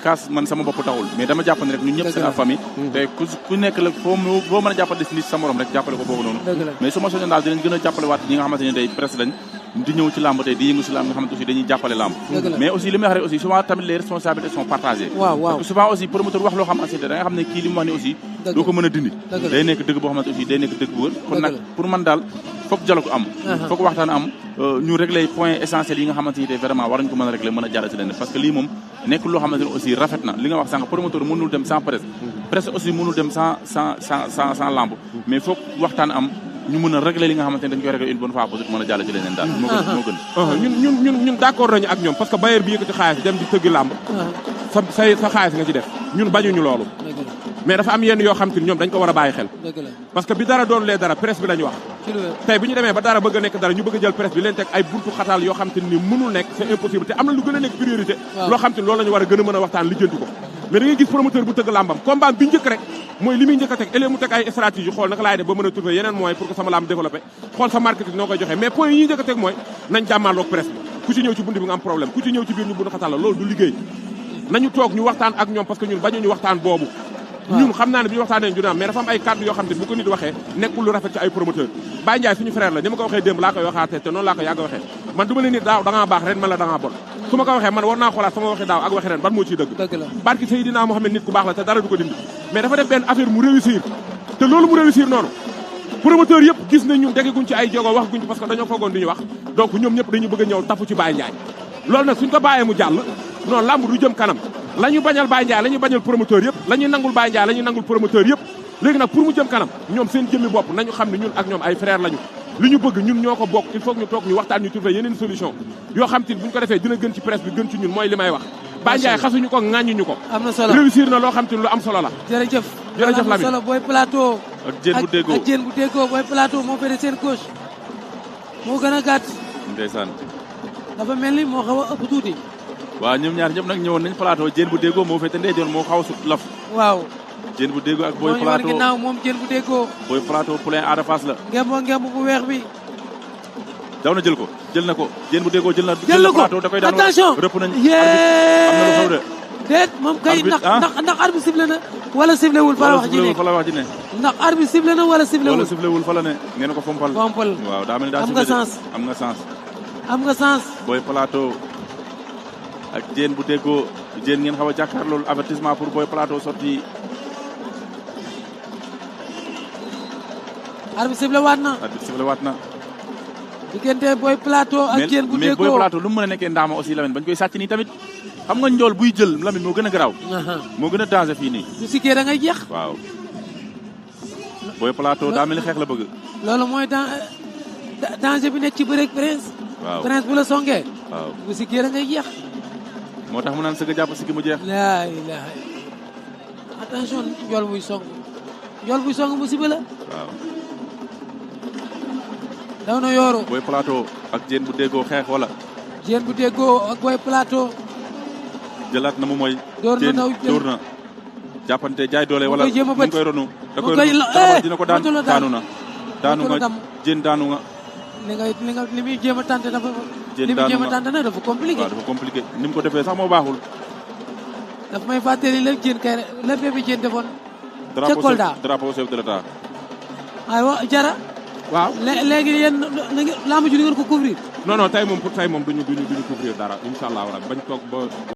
kaas man sama bopp taxul mais dama jàpp ne rek ñun ñëpp c'est la famille te ku nekk la foo mën a jàppale nit sa morom rek jàppale ko boobu noonu mais su ma soñoon daal dinañ gën a jàppale waat ñi nga xamante ne tey presse lañ di ñëw ci làmb tey di yëngu si làmb nga xamante aussi dañuy jàppale làmb mais aussi li may wax rek aussi souvent tamit les responsabilités sont partagées parce que souvent aussi promoteur wax loo xam ne da nga xam ne kii li mu wax ni aussi doo ko mën a dindi day nekk dëgg boo xamante aussi day nekk dëgg bu wër kon nag pour man daal foog dialogue am foog waxtaan am ñu régler point essentiel yi nga xamante ni tey vraiment war nañ ko mën a régler mën a jàll si leen parce que lii moom nekk loo xamante ne aussi rafet na li nga wax sànq promoteur mënul dem sans presse presse aussi mënul dem sans lamb mais foog waxtaan am ñu mën a régler li nga xamante ne dañ koy régler une bonne fois pour mën a jàll ci leneen daal moo gën ñun d'accord nañu ak ñoom parce que bailleur bi yëkkati xaalis dem di tëggi lamb sa xaalis nga ci def ñun bañuñu loolu mais dafa am yenn yoo xam te ni ñoom dañ ko war a bàyyi xel parce que bi dara doon lee dara presse bi lañu wax tey bi ñu demee ba dara bëgg a nekk dara ñu bëgg a jël presse bi leen teg ay buntu xataal yoo xam te ni mënul nekk c'est impossible te am na lu gën a nekk priorité loo xam te ni loolu la ñu war a gën a mën a waxtaan lijjanti ko mais da ngay gis promoteur bu tëgg làmbam combat bi njëkk rek mooy li muy njëkk a teg ëllëg mu teg ay stratégie xool naka laay def ba mën a trouver yeneen moyens pour que sama làmb développé xool sa marketing noo koy joxee mais point yi ñuy njëkk a teg mooy nañ jàmmaarloog presse bi ku ci ñëw ci bunt bi nga am problème ku ci ñëw ci biir ñu buntu xataal la loolu du liggéey nañu toog ñu waxtaan ak ñoom parce que ñun bañuñu waxtaan boobu ñun xam naa ne bi ñu waxtaanee ñu mais dafa am ay kàddu yoo xam ne bu ko nit waxee nekkul lu rafet ci ay promoteur Baye Ndiaye suñu frère la ni ma ko waxee démb laa koy waxaatee te noonu laa ko yàgg waxee man du ma ne nit daaw da ngaa baax ren man la da ngaa bon su ma ko waxee man war naa xoolaat sama waxi daaw ak waxi ren ban moo ciy dëgg barki Seydina Mohamed nit ku baax la te dara du ko dindi mais dafa def benn affaire mu réussir te loolu mu réussir noonu promoteur yëpp gis nañ ñun dégguñ ci ay jogo wax guñ parce que dañoo foogoon duñu wax donc ñoom ñëpp dañu bëgg a ñëw tafu ci Baye Ndiaye loolu nag suñ ko bàyyee mu jàll non lamb du jëm kanam la ñu bañal Baye Ndiaye la ñu bañal promoteur yëpp la ñuy nangul Baye Ndiaye la ñuy nangul promoteur yëpp léegi nag pour mu jëm kanam ñoom seen jëmmi bopp nañu xam ne ñun ak ñoom ay frère lañu li ñu bëgg ñun ñoo ko bokk il faut que ñu toog ñu waxtaan ñu trouver yeneen solution yoo xam te bu ñu ko defee dina gën ci presse bi gën ci ñun mooy li may wax Baye Ndiaye xasuñu ko ŋàññuñu ko am na solo réussir na loo xam te lu am solo la jërëjëf Lamine solo Boy Plateau ak Diène bu déggoo ak Diène bu déggoo Boy Plateau moo féete seen gauche moo gën a gàtt ndeysaan dafa mel ni moo xaw a ëpp tuuti waaw ñoom ñaar ñëpp nag ñëwoon nañ plateau Diène bu déggoo moo féete ndeyjoor moo xaw a sut laf waaw Diène bu déggoo ak Boy moo ñu Plateau war ginnaaw moom Diène bu déggoo Boy Plateau poulain Ada Fass la ngemb bu weex bi daw na jël ko jël na ko Diène bu déggoo jël na ko plateau da koy daan attention rëpp nañ yee am na lu xew de déet moom kay ndax arbitre sifflé na wala sifflé wul fa la wax ji ne fa la wax ji ne ndax arbitre sifflé na wala sifflé wul fa la ne nee na ko fompal waaw daa mel ni daa am nga sens am nga sens Boy Plateau ak Diène bu déggoo Diène ngeen xaw a jàkkaar loolu avertissement pour Boy Plateau sorti arbitre sifflé waat na diggante Boy Plateau ak Diène bu déggoo mais Boy Plateau lu mu mën a nekkee ndaama aussi Lamine bañ koy sàcc nii tamit xam nga njool buy jël Lamine moo gën a garaaw moo gën a danger fii nii bu sikkee da ngay jeex waaw Boy Plateau daa mel ni xeex la bëgg loolu mooy danger bi nekk ci bëreeg Prince waaw Prince bu la songee waaw bu sikkee da ngay jeex moo tax mu naan sëgg jàpp sikki mu jeex laa ilaha attention njool buy song musiba la waaw daw na yooru Boy Plateau ak Diène bu déggoo xeex wala Diène bu déggoo ak Boy Plateau jëlaat na mu mooy dóor na jàppante jaay doole wala mu koy ronu da koy dina ko daanu nga Diène daanu nga li muy jéem a tànte dafa dafa compliqué waaw dafa compliqué ni mu ko defee sax moo baaxul daf may fàttali la Diène kay la bébé Diène defoon ca Kolda drapeau chef de l'État aywa jara waaw léegi yéen lamb ji di ngeen ko couvrir non tey moom duñu couvrir dara incha allah bañ toog ba